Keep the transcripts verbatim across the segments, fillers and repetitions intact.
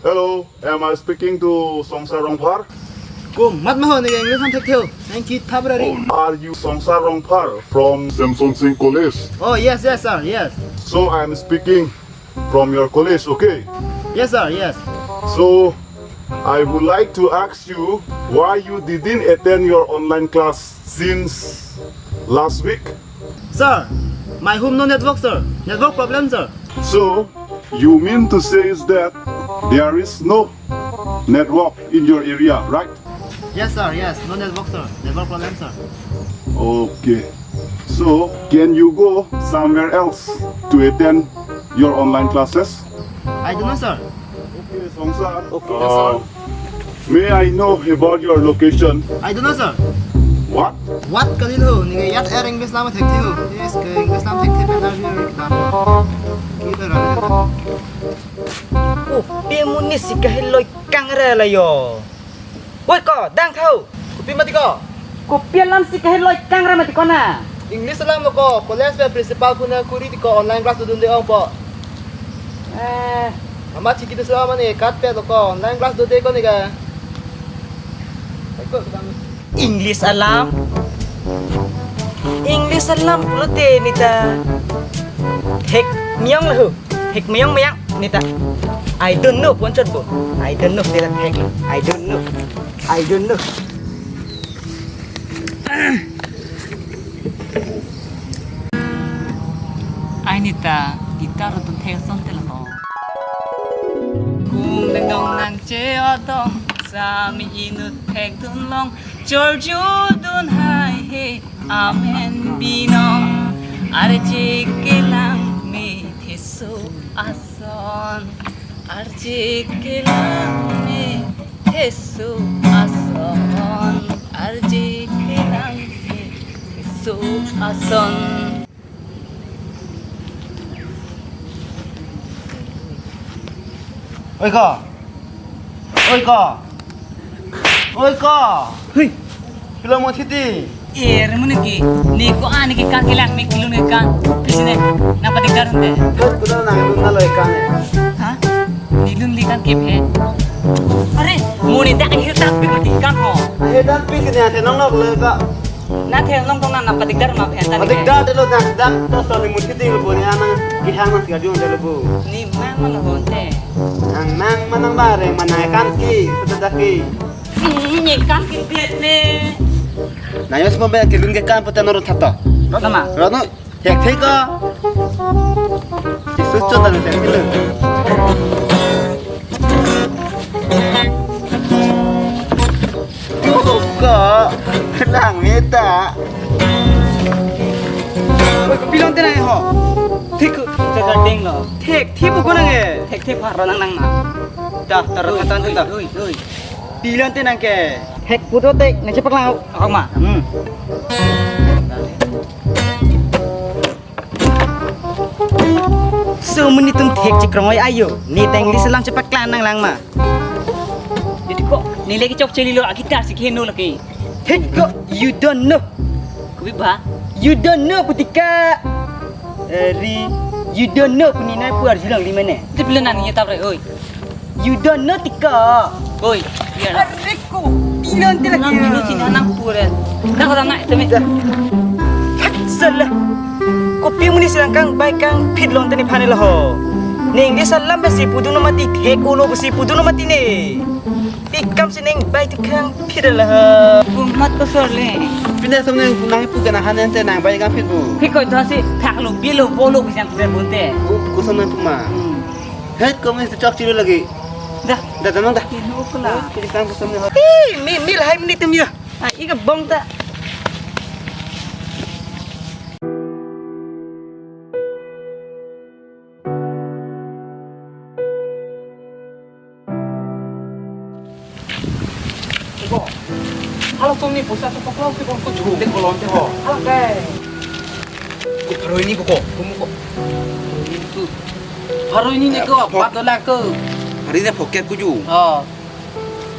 Hello, am I speaking to Songsar Rongphar? Komat ma ho, neke English an thekthe ho. Nang kithap ra ri. Are you Songsar Rongphar from Samson Singh College? Oh, yes, yes, sir, yes. So I am speaking from your college, okay? Yes, sir, yes. So I would like to ask you why you didn't attend your online class since last week? Sir, my home no network, sir. Network problem, sir. So, you mean to say is that there is no network in your area, right? Yes, sir. Yes, no network, sir. Network problem, sir. Okay. So, can you go somewhere else to attend your online classes? I don't know, sir. Okay, Songsar. Okay, uh, sir. May I know about your location? I don't know, sir. What? What kalilo? Neke yat er English lam thekthe ho. Yes, ke English lam thekthe pen arju ri kitab. Kita ra. Oh, pe muni si kahiloi kangra la yo. Oi ko, dang thau. Kopi mati ko? Kopi alam si kahiloi kangra mati ko na. English alam lo ko, college pen principal puna kuri ti ko online class dodunde ongpo. Eh. Amat chiki dusra mane kat pe lo ko online class dode ko neke. English alam. English alam pulote neta thek meyong lahu. Thek meyong meyang neta. I don't know pon chot bo. I don't know neta thek. I don't know. I don't know. Ai neta, guitar atum thek asonte la ho. Kung dengdong nangche odong, sami inut thekdun long, chorjudun haihe, amen binong, arje kelang me theso ason. Arje kelang me theso ason, arje kelang me theso ason. Oi ko. Oi ko. Oi ko. Hui. Pilo mo thiti. Er mo neke. Ne ko ani ke kan kelang me kelun ke kan. Pisi ne. Nangpatikdar unte. Thot kuda nang lun na loi kan. Ha? Ne lun li kan ke phe. Are, mo ne dak akhir dak pi mati kan ho. Akhir dak pi sini ate nong nok le ka. Na the nong tong na nangpatikdar ma phe ta ne. Patikdar te lo dak dak to so ni muthi ding lo bo ni anang kihang nang siga dion te lo bo. Ne mang ma lo ho te. Nang mang ma nang bare ma nang kan ki, sudah dak ki. Hmm, ne kan ki bet ne. Na yos mo be kelun ke kan pute noro thato. Rot nama? Rot no, hek thek ko. Isu chot dan hek thek lo. Tuh ko, lang meta. Oi, pilon te nang ho. Thek ko. Thek thek ding lo. Thek thek bu ko nang e. Thek thek pharo nang nang ma. Dah, taruh katan tu dah. Oi, oi. Pilon te nang ke. Hek puto te, nang chepak lang. Ako ma. Hmm. So muni tum thek chekrong oi ayo. Ne ta English alam chepaklang nang lang ma. Iti ko, ne lagi chok cheli lo, a guitar si keno lagi. Thek ko, you don't know. Kubi ba? You don't know putika. Eri, you don't know puni nai pu arjulang di mene. Tip lo nang ye tap re, oi. You don't know tika. Oi, iya na. Are ko, pilon te lagi. Nang minu sini nang pure. Nang kata ngai temi. Thak sala. Kopi muni sedang kang bai kangphit lon te ne phane la ho. Ne English alam besi pudun mati thek ulo besi pudun mati ne. Pikam si neng bai te kangphit la ho. Pumat ko sor le. Pina sam neng nang pu kana hanen te nang bai kangphit bu. Piko dasi thak lo bilo bolo bisang pure bunte. Ku, ku sam nang puma. Hmm. Het ko min chok chilo lagi. Dah. Dah, dah, dah. Ih, nukla. Jadi sang kusam ni. Ih, mi, mi lahai menit tu mi. Ah, ika bong ta. Ko. Halaso ni poisa so paklong si ko ko jhum de kolon te ho. Hala kai. Ko pharo hini ko ko. Kumu ko. Pharo hini ne ko. Pharo hini ne pocket ko ju. Oh.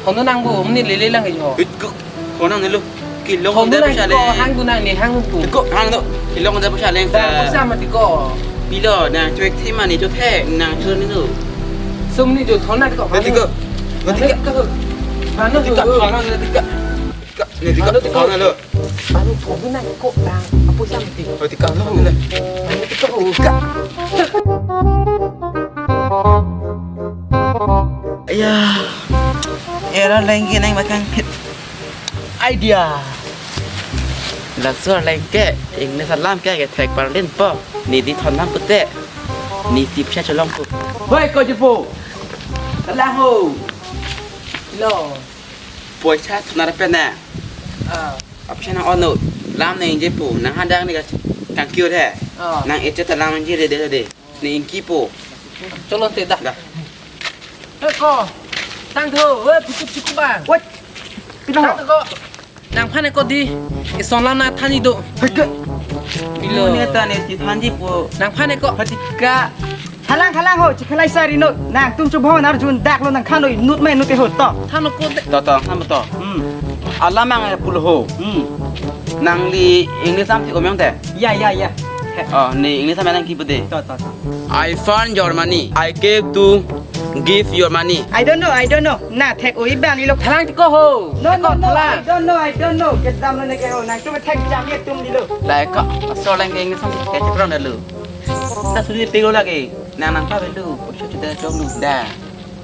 Hono nang bo, muni lele lang jo. Hit ko. Hono nelo. Kelong hono nang ko, hang du nang ni hang tu. Ko hang do. Kelong da poisa leng. Da poisa mati ko. Pilo nang chwek thema ni cho the nang cho ni do. Tum ni jo thona ko. Nanti ko. Nanti ko. Mano Nanti ko. Thona nanti ko. Nanti ko. Mano Nanti ko. Thona lo. Mano thona ko bang. Apa sih nanti? Nanti ko. Thona. Nanti ko. Ka. Ya. Era lengke nang makan. Idea. Laso lengke English alam ke kethek parlin po. Ne dei thondam pute. Ne si pisa cholong po. Hoi ko jipo. Alang ho. Lo. Poisa thona pen na. Ah. Apisa nang ono. Lam ne ingje po. Nang hadak ne ka thank you the. Ah. Nang eche ta lam ingje de de de. Ne ingki po. Cholon te dah. Dah. Hei ko. Tang tho. Hei, pucuk pucuk bang. Wait. Pino. Tang tho ko. Nangphan ko dei. Ison lam na thanji do. Hei ke. Ilo. Ne ta ne si thanji po. Nangphan ko. Hei ka. Halang halang ho, chikhalai sari no. Nangtum chubho nar jun dak lo nang khano inut mai inut te ho to. Than ko de. To to, than to. Hmm. Alam ang pulo ho. Hmm. Nangli English am thik omyong te. Ya ya ya. Oh, ne English am nangki bude. To to to. I found your money. I gave to give your money. I don't know, I don't know. Na thek oi bang ilo. Thalang ti ko ho. No, no, Ko no, thalang. I don't know, I don't know. Kedam lo ne ke ho. Nangtum thek jam ye tum dilo. Lai ko, asor lang ke English am ke chikron lo. Ta suri peglo lagi. Nang nangpha belu. Poisa chuta chok lu da.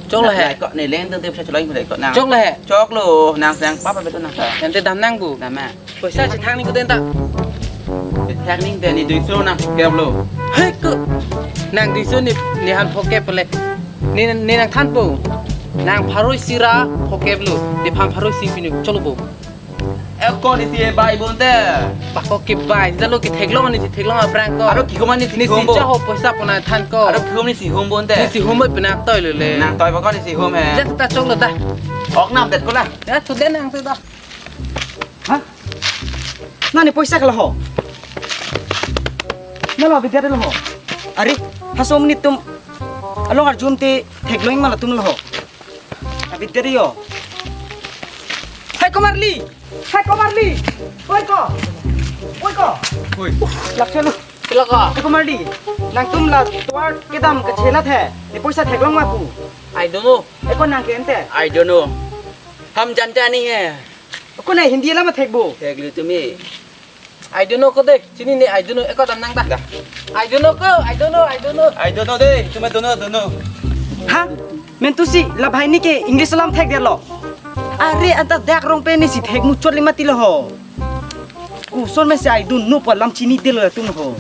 Chok lo he. Lai ko ne leng te poisa cholong ko nang. Chok lo he. Chok lo, nang sang papa belu nang ta. Ante dam nang bu. Dam ma. Poisa chethang ni ko den ta. Chethang ni den ni duiso nang kep lo. Hei ko. Nang duiso ne, nephan phokep le. Ne, ne nangthan po. Nang pharo isi ra phokep lo. Nephan pharo isi pinu. Chok lo bo. Eko ne si bai bonte. Pako ke bai. Jalo ke theklong ne si theklong aphrang ko. Aro kikom ne si Ne si hombo. Chaho poisa pona than ko. Aro kikom ne si hom bonte. Ne si hom bai pina toi lo le. Nang toi pako ne si hom he. Jat ta chok lo ta. Ok nam det ko la. Ya tu den nang tu ta. Ha? Nani poisa kala ho. Nalo bidya lo ho. Ari, haso mini tum along arjum te theklong ma latum lo ho. Abidya yo. Hai ko Marli. Hai ko Marli. Oi ko. Oi ko. Oi. Lak chalo. Pila ko? Hai ko Marli. Nangtum la tovar kedam kachela the. Ne poisa theklong ma pu. I don't know. Eko nang ke ente. I don't know. हम जानता नहीं है। Ko na Hindi lama thekbo. Thek li tumi. I don't know ko de. Chini ne I don't know. Eko dam nang ta. Da. I don't know ko. I don't know. I don't know. I don't know de. Tumi don't know, don't know. Ha? Mentu si la bhai ni ke English lam thek der lo. Are anta dak rong pen ne si thek muchot le mati lo ho. Koson me si I don't know pa lam chini de lo tum ho.